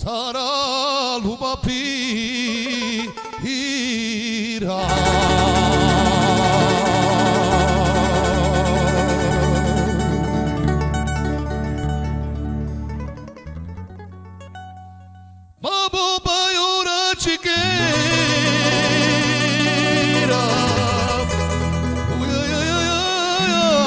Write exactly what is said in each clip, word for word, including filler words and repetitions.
tara luma pira. Mamo baiora chikera. Ui, ui, ui, ui, ui, ui.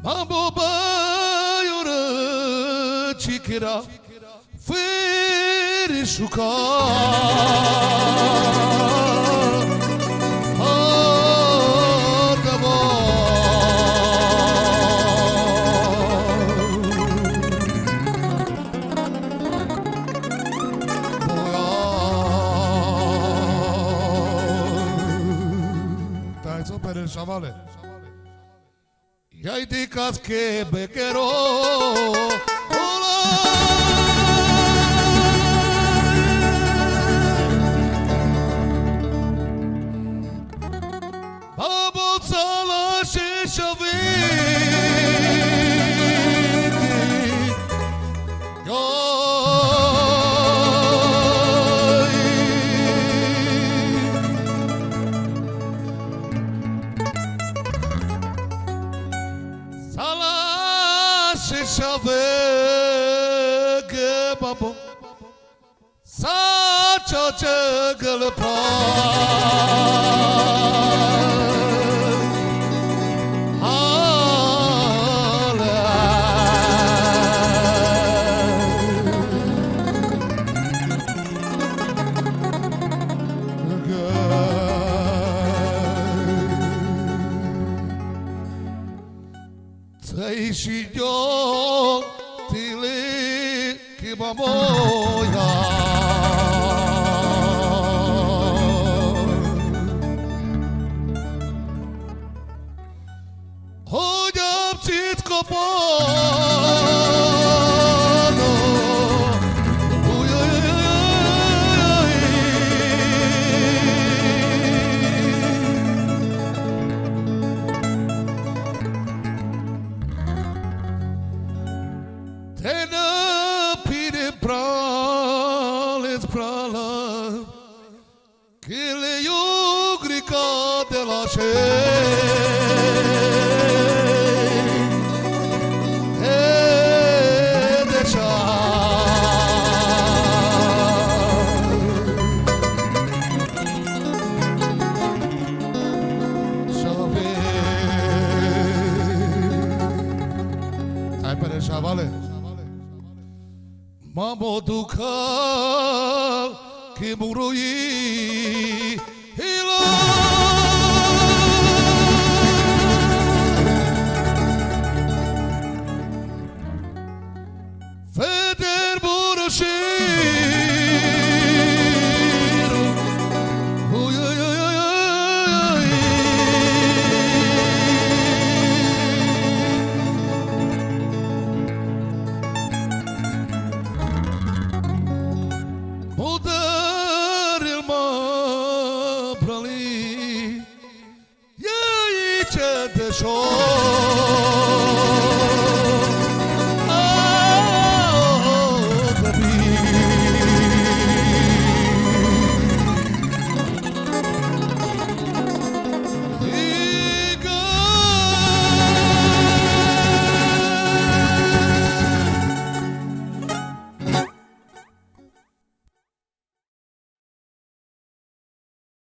Mamo baiora chikera. Fere shuka. Adava. Dai, so, pere shavale. Iai di kas ke bekero. Ola. Babo sala she shave. Sala she shave ge babo. Sa cha che ge le pra. Hala. Tsai shi yo tili ki mamoya. Hoyam tsit kopano. Ui, ui, ui, ui, ui. Tena pire prales prala. Kile yugrika de la she. E de sha. Shave. Ai, pere shavale. Mamo dukhal ki murui hila. Feder burushiru. Ui, ui, ui, ui, ui. Poder il ma brali. Iai che de sho.